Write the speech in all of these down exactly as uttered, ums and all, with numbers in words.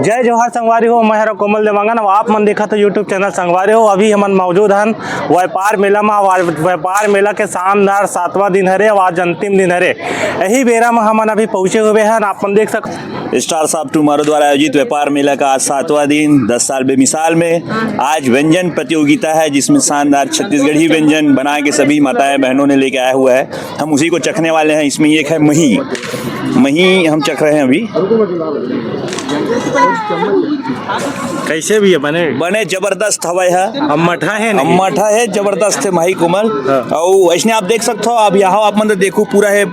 जय जोहार संगवारी हो, मैं हरा कोमल देवांगन। अब आप मन देखत हो YouTube चैनल संगवारी हो। अभी हमन मौजूद हन व्यापार मेला में। व्या-, व्यापार मेला के शानदार सातवां दिन हरे, आज अंतिम दिन हरे। यही बेरा में हमन अभी पहुंचे हुए हन, आप मन देख सकते। स्टार्स ऑफ टुमारो द्वारा आयोजित व्यापार मेला का आज सातवां दिन, दस साल बेमिसाल में आज व्यंजन प्रतियोगिता है, जिसमें शानदार छत्तीसगढ़ी व्यंजन बना के सभी माताएं बहनों ने लेके आया हुआ है। हम उसी को चखने वाले हैं। इसमें एक है मही, मही हम चख रहे हैं अभी। कैसे भी है बने? बने जबरदस्त हवय है। अम्मठा है नहीं? अम्मठा है, जबरदस्त है माही कोमल। हाँ। अउ ऐसने आप देख सकते हो, अब यहाँ आप मन देखो पूरा है,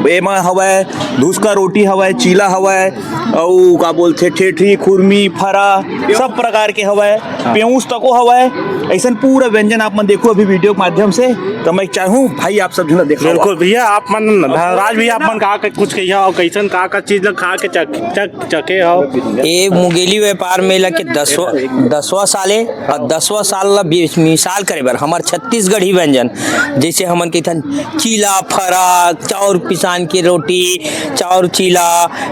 एमा हवय, धुसका रोटी हवय, चीला हवय, अउ का बोलथे, ठेठरी, खुरमी, फरा, सब प्रकार के हवय, हाँ। पेऊस तको हवय। ऐसन पूरा व्यंजन आप मन देखो अभी वीडियो के माध्यम से, तो मैं चाहूँ भाई आप सब झन देखो। बिल्कुल भैया, आप मन धनराज भैया, आप मन का, का कुछ कहिया हो, कैसन का का चीज ला खा के चख, चख, चखे हो? ए मुंगेली व्यापार मेला के दसवां, दसवां साल ए, अउ दसवां साल ला बे-, मिसाल करे बर हमर छत्तीसगढ़ी व्यंजन, जैसे हमन कहिथन चीला, फरा, चाउर पिसान के रोटी, चाउर चीला,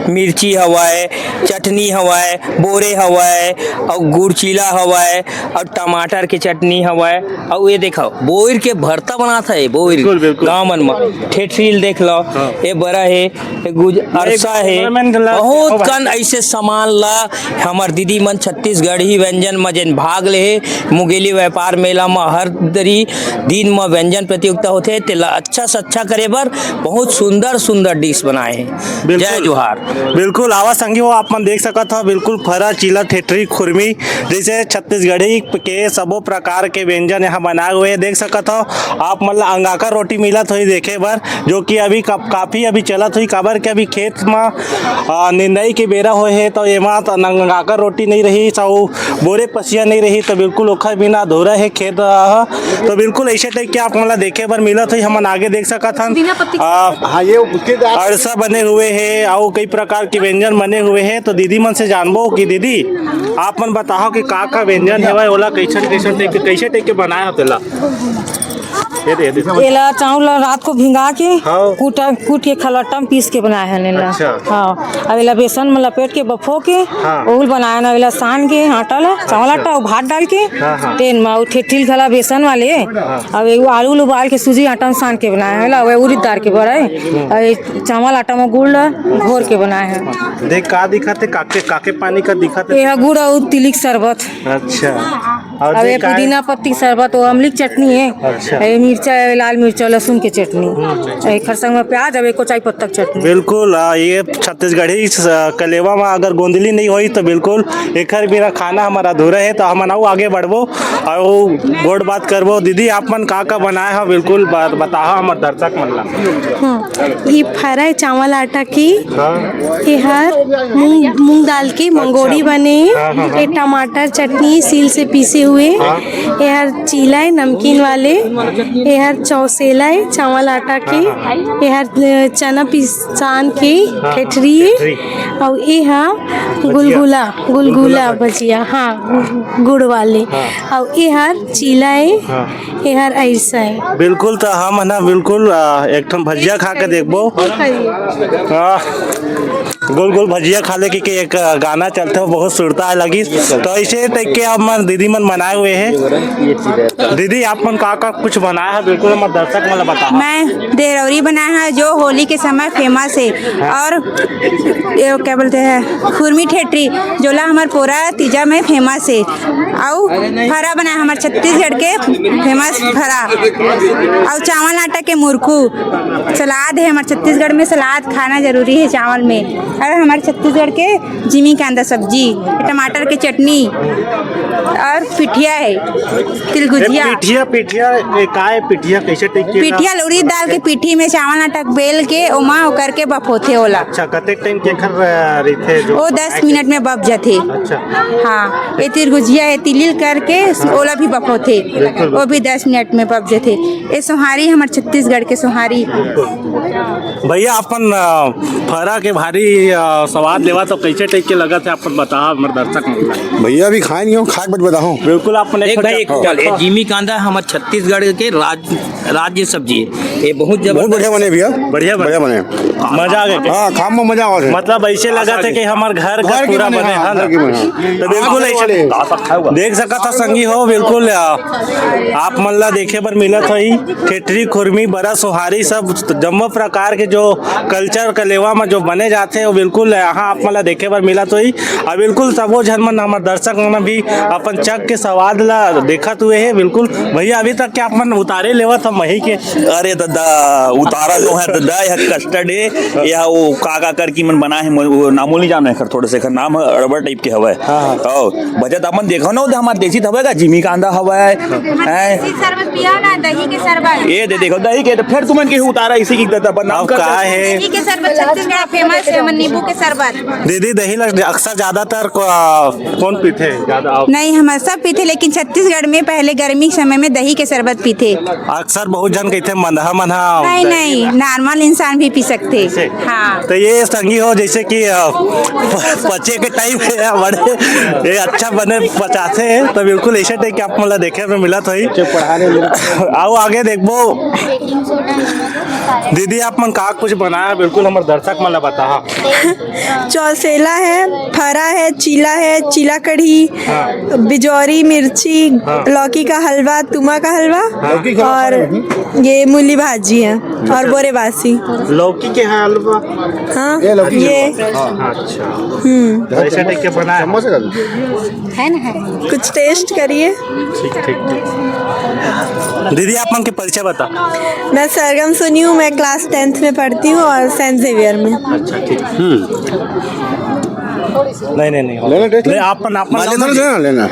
मिर्ची हवय, चटनी हवय, बोरे हवय, अउ गुड़ चीला हवय, अउ टमाटर के चटनी हवय, अउ ये देखो बोर के भरता बनात हे बोर। बिल्कुल, बिल्कुल। गाँव मन म ठेठरी ल देख लो, हाँ। ये बरा हे, ये गुज-, अरसा हे, cameraman के ला बहुत देखो भाई। कन ऐसे सामान ला हमर दीदी मन छत्तीसगढ़ी व्यंजन म जेन भाग ले हे, मुंगेली व्यापार मेला म हर दरी दिन म व्यंजन प्रतियोगिता होथे, तेला अच्छा से अच्छा करे बर बहुत सुंदर सुंदर डिश बनाए हे। बिल्कुल। जय जोहार। बिल्कुल, आवा संगी हो, आप मन देख सकत हो, बिल्कुल फरा, चीला, ठेठरी, खुरमी, जैसे छत्तीसगढ़ी के सबो प्रकार के व्यंजन यहाँ बनाए हुए हे। देख सकत हो, आप मन ला अंगाकर रोटी मिलत होही देखे बर, जो कि अभी का-, काफी अभी चलत होही, काबर के अभी खेत म, आ, निंदाई के बेरा होए हे, तो एमा तो अंगाकर रोटी नहीं रही, तो बोरे पसिया नहीं रही, तो बिल्कुल ओखर बिना अधूरा हे खेत, आ, तो बिल्कुल ऐसे टाइप के आप मन ला देखे बर मिलत होही। हमन आगे देख सकत हन, बिना पत्ती आ, हाँ, ये उसके दांत अरसा बने हुए हे, अउ कई प्रकार के व्यंजन बने हुए हे। तो दीदी मन से जानबो कि दीदी, आप मन बताओ कि का का व्यंजन हेवय, ओला कैसन कैसन टाइप के, कैसे टाइप के बनाए हो तेला? ये दे, ये दे। एला चाउर ला रात को भिंगा के, हाँ। कूटा, कूट के खलबट्टा में पीस के बनाए हन एला। अच्छा। हाँ, अब एला बेसन में लपेट के बफो के, हाँ। ओल बनाए हन, एला सान के आटा ला, चावल अच्छा। आटा अउ भात डाल के, हाँ, हाँ। तेल में, अउ ठेठरी घला बेसन वाले, हाँ। अब एगो आलू उबाल के सूजी आटा में सान के बनाए हन एला, अउ उड़ीद दाल के बड़ा हे, हम्म। अउ ये चावल आटा में गुड़ ला घोर के बनाए हन। देख का दिखत हे, काके, काके पानी का दिखत हे? ये ह गुड़ अउ तिली के शरबत। अच्छा। अउ अब ये ये का हे? पुदीना पत्ती के शरबत, वो अमली के चटनी हे। अच्छा। ये मिर्चा हे, लाल मिर्चा, लहसुन के चटनी। हम्म। एखर संग में प्याज, अब एको चाय पत्ता के चटनी। बिल्कुल, आ, ये छत्तीसगढ़ी स-, कलेवा में अगर गोंदली नहीं होही तो बिल्कुल एखर बिना खाना हमर अधूरा हे। तो हमन अउ आगे बढ़बो अउ गोठ बात करबो। दीदी, आप मन का का बनाए हो, बिल्कुल ब-, बताओ हमर दर्शक मन ला। हम्म, ये फरा हे चावल आटा के, हाँ। ये हर मूंग, मूंग दाल के अच्छा। मंगोड़ी बने, हाँ, हाँ, हाँ। ये टमाटर चटनी सील से पीसे हुए, हाँ। ये हर चीला हे नमकीन वाले, ये हर चौसेला हे चावल आटा के, हाँ, हाँ। ये हर, अ, चना पिसान के हाँ, हाँ, ठेठरी हे, ठेठरी। अउ ये हा गुलगुला, गुलगुला गुलगुला भजिया। भजिया, हाँ, गुड़ वाले। हाँ। अउ ये हर चीला हे, हाँ। ये हर ऐसा हे। बिल्कुल, तो हम है ना, बिल्कुल, आ, एक ठन भजिया खा के देखबो। बिल्कुल खाइए। आ, गोल गोल भजिया खा ले के, के एक गाना चलथे, वो बहुत सुरता हे लगी। तो ऐसे टाइप के आप मन, दीदी मन बनाए हुए हे। दीदी, आप मन का का कुछ बनाए हे, बिल्कुल हमर दर्शक मन ला बताओ। मैं देरौरी बनाए हे, जो होली के समय फेमस हे, और ये क्या बोलते हैं, खुरमी ठेठरी, जोला हमर पोरा तीजा में फेमस हे। अउ फरा बनाए, हमर छत्तीसगढ़ के फेमस फरा, अउ चावल आटा के मुरकू। सलाद हे, हमर छत्तीसगढ़ में सलाद खाना जरूरी हे चावल में। अउ हमर छत्तीसगढ़ के जिमी कांदा सब्जी, टमाटर के चटनी, अउ पिठिया हे, तिलगुजिया। पिठिया, पिठिया, ये का हे पिठिया, कैसे टाइप के? पिठिया उड़ीद दाल के पीठी में चावल आटा बेल के ओमा ओकर के बफोथे ओला। अच्छा, कतेक टाइम के एखर, अ, रहिथे जो वो दस मिनट में बफ जाथे। अच्छा। हाँ, ये तिरगुजिया हे, तिलिल करके ओला भी बफोथे, बिल्कुल। वो भी दस मिनट में बफ जाथे। ये सोहारी, हमर छत्तीसगढ़ के सोहारी। भैया, अपन, अ, फरा के भारी अ, स्वाद लेवा तो कैसे टाइप के लगत हे, आप बताओ हमर दर्शक मन ला। भैया अभी खाए नहीं हो, खा के बत बताओ। बिल्कुल, आप मन एक भाई, एक चल, ये जिमी कांदा हमर छत्तीसगढ़ के राज, राज्य सब्जी हे, ये बहुत बहुत जबरदस्त। बढ़िया बने भैया। बढ़िया बने। बढ़िया बने। मजा आ गया। हाँ, खाम में मजा आ गया। मतलब ऐसे लगत हे कि हमर घर का घर के पूरा बने, बने, हाँ, हाँ, घर के बने, हाँ। तो बिल्कुल ऐसे वाले। देख सकत हो संगी हो, बिल्कुल, अ, आप मन ला देखे बर मिलत होही, ठेठरी, खुरमी, बरा, सोहारी, सब जम्मो प्रकार के जो कल्चर के लेवा में जो बने जाथे, वो बिल्कुल यहाँ आप मन ला देखे बर मिलत होही। और बिल्कुल सबो झन मन, हमर दर्शक मन भी अपन चख के स्वाद ला देखत हुए हे। बिल्कुल भैया, अभी तक के आप मन उतारे लेवत हो मही के? अरे ददा, उतारा तो है ददा, यह कस्टर्ड हे, या वो का का करके मन बनाए हे, वो नामो नहीं जाना हे, एकर थोड़े से एकर नाम है, अड़बड़ टाइप के हवय। हाँ, हाँ। और बचत अपन देखो ना, उधर हमारे देसी हवय का, जिमी कांदा हवय, हैं? देसी शरबत पिया ना, दही के शरबत। ये दे देखो, दही के, तो फिर तुमन के उतारा इसी की ददा बदनाम अब कर का दे। हे? दही के शरबत छत्तीसगढ़ फेमस हे, हमर नींबू के शरबत। दीदी, दही ला अक्सर ज्यादातर को-, कौन पीथे ज्यादा? आप नहीं, हम सब पीथे, लेकिन छत्तीसगढ़ में पहले गर्मी के समय में दही के शरबत पीथे। अक्सर बहुत झन कहिथे मंदहा मन हा नहीं, दही नहीं, ला। नॉर्मल इंसान भी पी सकथे। ऐसे? हाँ। तो ये संगी हो, जैसे कि, अ, प-, पचे के टाइम हे, बड़े ये अच्छा बने पचाथे, तो बिल्कुल ऐसे टाइप के आप मन ला देखे में मिलत होही। आओ आगे देखबो। दीदी, आप मन का कुछ बनाया, बिल्कुल हमर दर्शक मन ला बताहा। चौसेला है, फरा है, चीला है, चीला कढ़ी, हाँ। बिजौरी, मिर्ची, हाँ। लौकी का हलवा, तुमा का हलवा हाँ। लौकी का हलवा और खाने ये मूली भाजी है और बोरे बासी। लौकी के हलवा। हाँ, ये लौकी ये। हलवा। हाँ। अच्छा। हम्म। ऐसा टाइप के बनाया। चम्मच से खा लो। है ना, है। कुछ टेस्ट करिए। ठीक, ठीक, ठीक। दीदी, आप मन के परिचय बता। मैं सरगम सोनी हूँ, मैं क्लास टेंथ में पढ़ती हूँ और सेंट जेवियर में। अच्छा, ठीक। हम्म। नहीं, नहीं, नहीं। लेना टेस्ट नहीं, लेना। आप मन, आप मन मान लेना, लेना।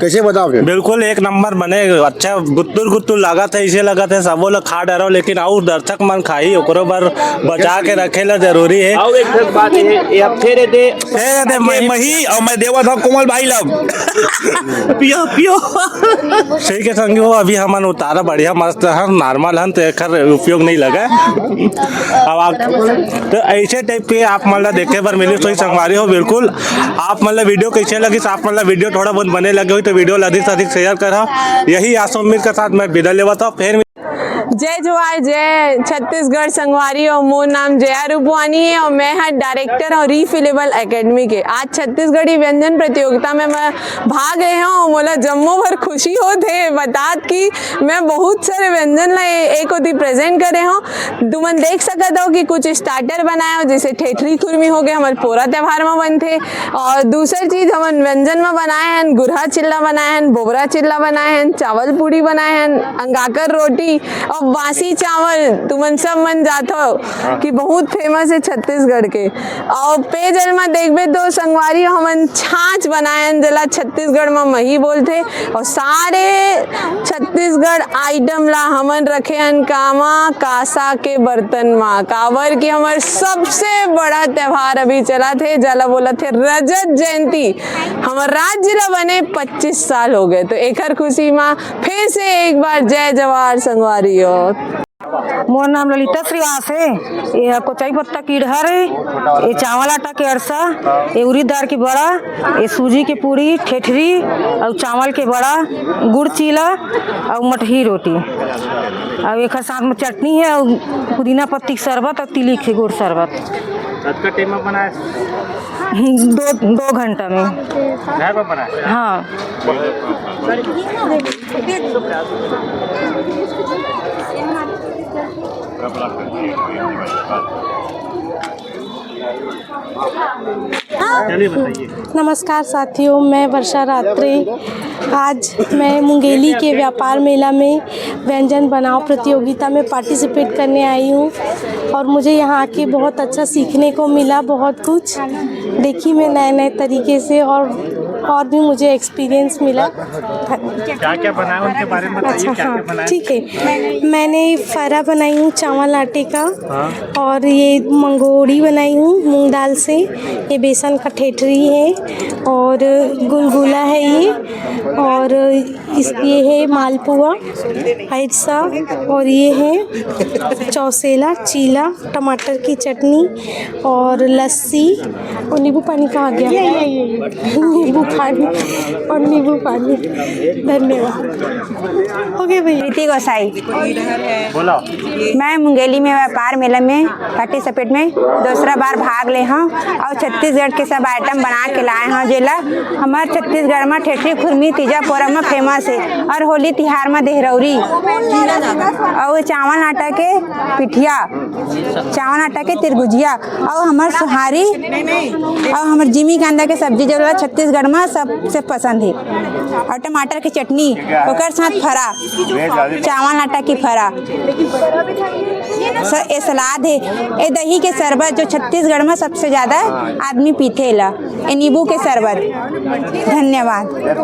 कैसे बताओ फिर? बिल्कुल एक नंबर बने, अच्छा गुत्तुर गुत्तुर लागत हे, इसे लगत हे सबो ला खा डरो, लेकिन अउ दर्शक मन खाही, ओकरो बर बचा के रखे ला जरूरी हे। अउ एक ठक बात हे, ये अब फेर दे, फेर दे ये मही। मही अउ मैं देवत हूँ कोमल भाई ला। पियो, पियो। सही के संगी हो, अभी हमन उतारा बढ़िया मस्त हन, नॉर्मल हन, तो एकर उपयोग नहीं लगा। अब आप, तो ऐसे टाइप के आप मन ला देखे बर मिली, सोई संगवारी हो, बिल्कुल। आप मन ला वीडियो कैसे लगिस, आप मन ला वीडियो थोड़ा बहुत बने लगे होही तो वीडियो ला अधिक से अधिक शेयर करहा। यही आशा उम्मीद के साथ मैं विदा लेवत हूँ। फिर जय जोहार, जय छत्तीसगढ़ संगवारी हो, मोर नाम जया रूपवानी हे अउ मैं हर डायरेक्टर हूँ रिफिलेबल एकेडमी के। आज छत्तीसगढ़ी व्यंजन प्रतियोगिता में मैं भाग ले हूँ, मोला जम्मो भर खुशी होत हे बतात कि मैं बहुत सारे व्यंजन ला ए-, एक ओती प्रेजेंट करे हूँ। तुमन देख सकत हो कि कुछ स्टार्टर बनाए हो, जैसे ठेठरी खुरमी हो गए, हमर पोरा त्योहार में बनथे। अउ दूसर चीज हमन व्यंजन में बनाए हन, गुरहा चिल्ला बनाए हन, बोबरा चिल्ला बनाए हन, चावल पूड़ी बनाए हन, अंगाकर रोटी अउ बासी चावल। तुमन सब मन जाथो कि बहुत फेमस हे छत्तीसगढ़ के। अउ पेयजल में देखबे तो संगवारी हमन छाछ बनाए हन, जेला छत्तीसगढ़ में मही बोलथे। अउ सारे छत्तीसगढ़ आइटम ला हमन रखे हन कामा, कांसा के बर्तन मा, काबर कि हमर सबसे बड़ा त्योहार अभी चलत हे, जेला बोलत हे रजत जयंती। हमर राज्य ला बने पच्चीस साल हो गए, तो एकर खुशी मा फिर से एक बार जय जवाहर संगवारी हो। मोर नाम ललिता श्रीवास हे। ये ह कोचई पत्ता के इडहर हे, ये चावल आटा के अरसा, ये उरीद दार के बड़ा, ये सूजी के पूड़ी, ठेठरी अउ चावल के बड़ा, गुड़ चीला अउ मटही रोटी, अउ एकर साथ में चटनी हे अउ पुदीना पत्ती के शरबत अउ तिली के गुड़ शरबत। कतका टाइम में बनाए? दो, दो घंटा में। घर पर बनाए? हाँ। चलिए बताइए। नमस्कार साथियों, मैं वर्षा रात्रे। आज मैं मुंगेली के व्यापार मेला में व्यंजन बनाओ प्रतियोगिता में पार्टिसिपेट करने आई हूँ और मुझे यहाँ आके बहुत अच्छा सीखने को मिला, बहुत कुछ देखी मैं नए नए तरीके से। और और भी मुझे एक्सपीरियंस मिला। क्या क्या बनाए, उनके बारे में बताइए। अच्छा, क्या हाँ, क्या बनाए? ठीक है, मैंने फरा बनाई हूँ चावल आटे का। हाँ। और ये मंगोड़ी बनाई हूँ मूंग दाल से। ये बेसन का ठेठरी है और गुलगुला है ये। और इस ये है मालपुआ, हाइसा। और ये है चौसेला, चीला, टमाटर की चटनी और लस्सी। और नींबू पानी कहाँ गया? नींबू पानी और नींबू पानी। धन्यवाद। हो गया भैया। प्रीति गोसाई। बोलो। मैं मुंगेली में व्यापार मेला में पार्टिसिपेट में दूसरा बार भाग ले हूँ और छत्तीसगढ़ के सब आइटम बना के लाए हूँ, जेला हमार छत्तीसगढ़ में ठेठरी, खुरमी, तीजा पोरा में फेमस है और होली तिहार में देहरौरी और चावल आटा के पिठिया, चावल आटा के तिरगुजिया और हमार सोहारी और हमार जिमी कांदा के सब्जी, जो छत्तीसगढ़ में सबसे पसंद है, और टमाटर की चटनी, ओकर साथ फरा, चावल आटा की फरा, स-, ए सलाद है, ए दही के शरबत, जो छत्तीसगढ़ में सबसे ज्यादा आदमी पीथे ला, ए नींबू के शरबत। धन्यवाद।